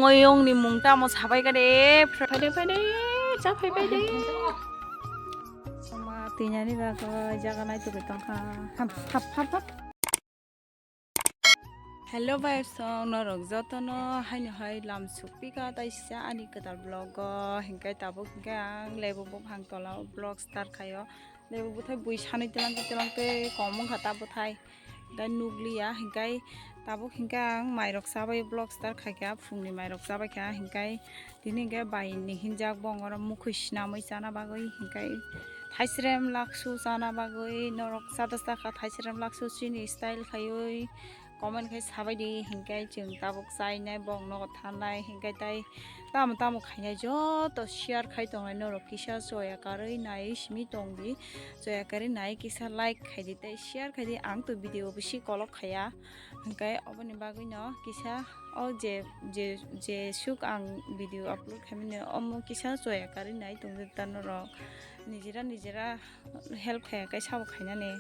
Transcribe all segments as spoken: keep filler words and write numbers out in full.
Ngoyong ni mung tamo sabai ka de. Phai de, phai de, cha phai bai de. Oma tinani ba ko jaga nai tu tong kha. Hap, hap, hap, hap. Hello bai song norok jotono haino hai lam sukpika taisa ani kwtal vlog o, hinkai tabuk hinkai ang lebu buphang tola o vlog start khaio. Lebu bwthai bui sanwi twlang twlang tei kom wngkha ta bwthai. Hinkai nukliya, hinkai tabuk hinkai ang mairok chabai vlog start khaikha, phungni mairok chabaikha, hinkai tini hinkai bai ni hinjak bong oro mukhwi swnamwi chana bagwi, hinkai thaisrem laksu chana bagwi norok chata chakha thaisrem laksu chini style khaiwi comment khai sabaidi, hinkai chwng tabuk chainai bong nogo thanai, hinkai tai tamo tamo khainai joto share khai tongnai norok kisa choya karwi nai simi tongdi, choya karwi nai kisa like khaidi tei share khaidi, ang to video bisi kolok khaya, hinkai oboni bagwino kisa o je je je suk ang video upload khaimani omo kisa choya karwi nai tongdi ta norok nijera nijera help khaya kai sabo khainani,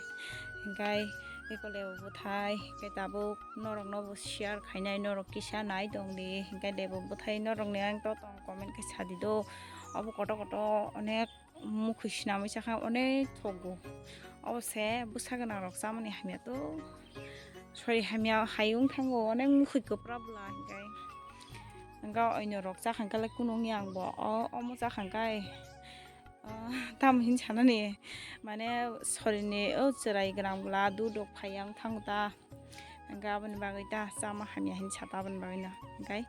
hinkai eko lebu bwthai hinkai tabuk norok nobo share khainai norok kisa nai tongdi hinkai lebu bwthai norok ni ang to tong comment khai sadi do obo koto koto onek mukhwi swnamwi chakha onek thogo obo se bwsa gwnang rok chamani hamya to sori hamya hai wng thango onek mukhwi kwpra bwla hinkai hinka oino rok chakha hinka le kunu wngya ang bo o omo chakha hinkai. Ah, tamo hin sanani, mane, sorini o chwrai gwnang bwla dudok phai yang thango ta, hwnkhe aboni bagwi ta chama hamya hin sata aboni bagwi no, hwnkhe,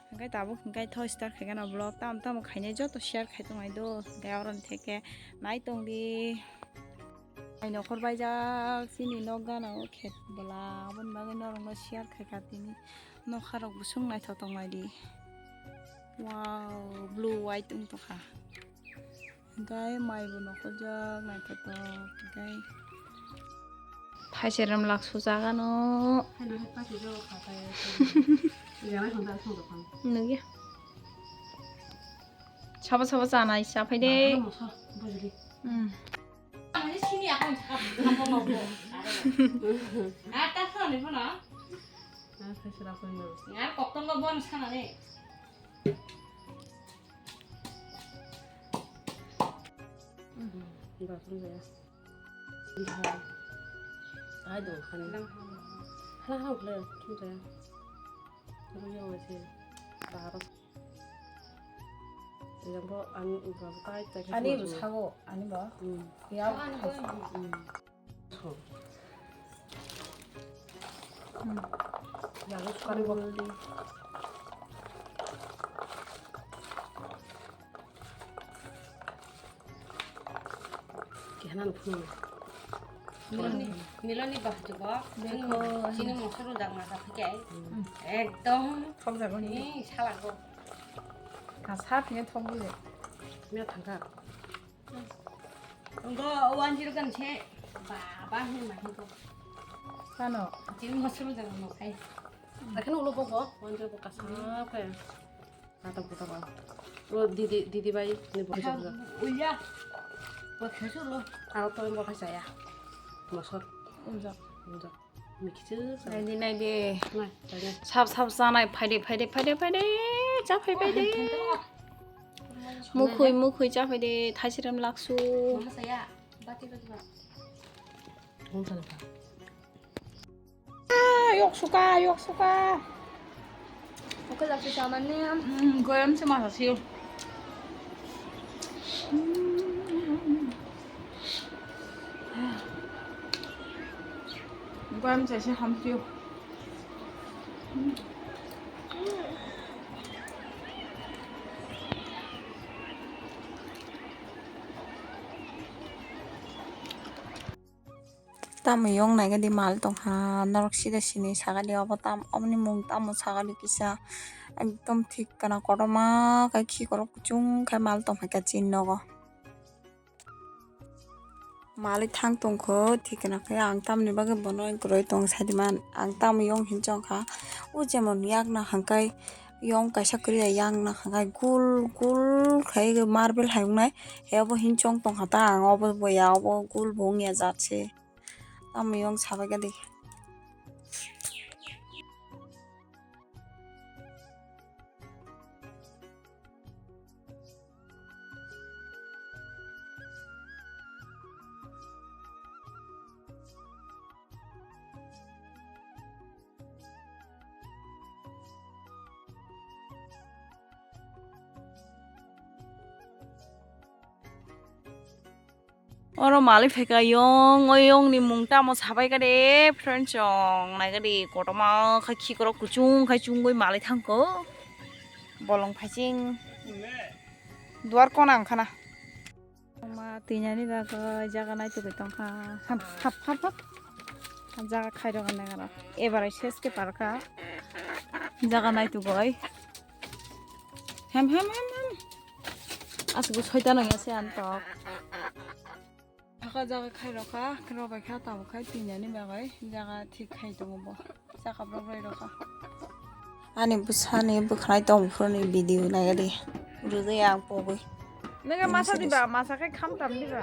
hwnkhe tabuk hwnkhe tho start khaikhe no vlog tamo tamo khainai joto share khai tongnai do, hwnkhe oroni theke nai tongdi. Ai nokhor baijak chini nok gana o khet bwla aboni bagwi norokno share khaikha tini nokha rok bwswk naithok tongnai di. Wow, blue white wng tongkha. Hwnkhe mai bo nokhorjak naithotok hwnkhe. Thaicherem laksujak ano. Haino hai pathi jabo kha tai. Nugya. Sabo sabo chanai cha phai de. Hmm. Ang ni sini ako ang sakap ang bono bo. Ata phone ni phone. Ah, thaicherem phone no. Ngar kokton lo bon sana ni. Bathroom jaya. Hai dong khani. Hala hala khle thum jaya. Rung yang se. Bahar. Yang bo ang uga tai tai. Ani bo sago, ani bo. Hmm. Ya. Hmm. Yang kari bo. Kehana no phungo. Miloni, miloni bah jugo. Chini mosoro jak masa phike. Ekdom. Thok jago ni. Ni salago. Asa phine thok bile. Mia thangka. Bo one zero kan se. Baba hin ma hin ko. Kano? Chini mosoro jak no khai. Akheno ulo bo bo one zero bo kasa khe. Kata buta ba. O didi, didi bai ni bo kisa buta. Uya. Bo kisa lo. Aro to bo kisa ya. Mosor. Unja. Unja. Mikisi. Nai di, nai di. Nai, nai. Sap sap sanai phaide phaide phaide phaide. Cha phai phaide. Mukhoi mukhoi cha phaide thaisirem laksu. Mama saya. Bati bati ba. Unja. Ah, yok suka, yok suka. Oke, lagi sama nih. Hmm, goyam sih masa sih. Hmm. Goyam sih sih hampir. Hmm. Tamo yong naikhe di mal tongkha, norok sida sini sakha di obo tam, oboni mung tamo sakha di kisa ekdom thik kana kotorma khe khikorok kuchung khe mal tongkha chini nogo. Malwi thang tongkho thik kana khe ang tamni bagwi bono kwrwi tong saidiman ang tamo yong hinwi chongkha o jemon yakna hangkai. Yong kaisa kwrwi yang nang hwnkhai gul gul khai marble hai wngnai. He obo hin chong tong kha ta ang obo boya obo gul bo wngya jat se. Tamo yong sabai kha di. Oro malai phaikha yong, o yong ni mung tamo sabai kha de, friends, chong nai kha de, kotorma khai khikrok kuchung khai chungwi malai thangkho. Bolong phaiching. Duar kona wngkhana. Ma tinani bagwi jaga naitugwi tongkha. Hap, hap, hap, hap. Jaga khairok nang aro. Ebar ses khe parkha. Jaga naitugwi. Hem, hem, hem, hem. Asuk soita nang ya se antok. Thaka jaga khai rokha, kro bai kha, tamo khai tinani bagwi jaga thik khai tongo bo. Saka brok roi rokha. Ani bwsani bwkhanai tong phuruni video nai di. Rujui ang pogwi. Nega masa diba, masa khai kham tam diba.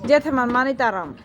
Jethe man mani taram.